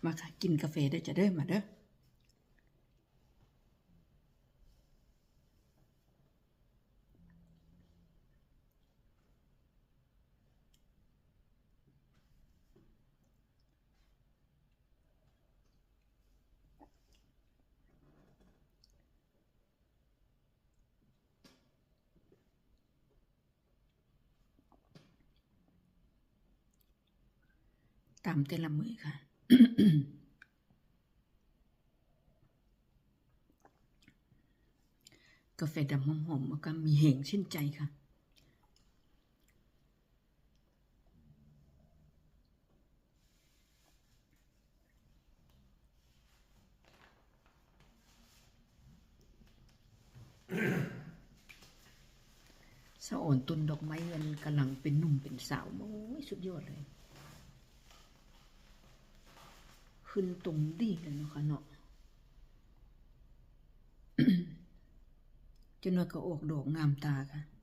ມາຄ່ະ ກິນກາແຟເດີຈ້າເດີ ມາເດີ. ຕຳແຕ່ລະມື້ຄ່ະ ກາແຟດຳຫອມໆ ອາການມີແຮງຊື່ນໃຈຄ່ະ. ສະອອນຕົ້ນດອກໄມ້ ອັນກຳລັງເປັນໜຸ່ມເປັນສາວ ໂອ້ຍ ສຸດຍອດເລີຍ ຂຶ້ນຕົງດີເລີຍເນາະຄ່ະເນາະ ຈັກໜ່ອຍກໍອອກດອກງາມຕາຄ່ະ.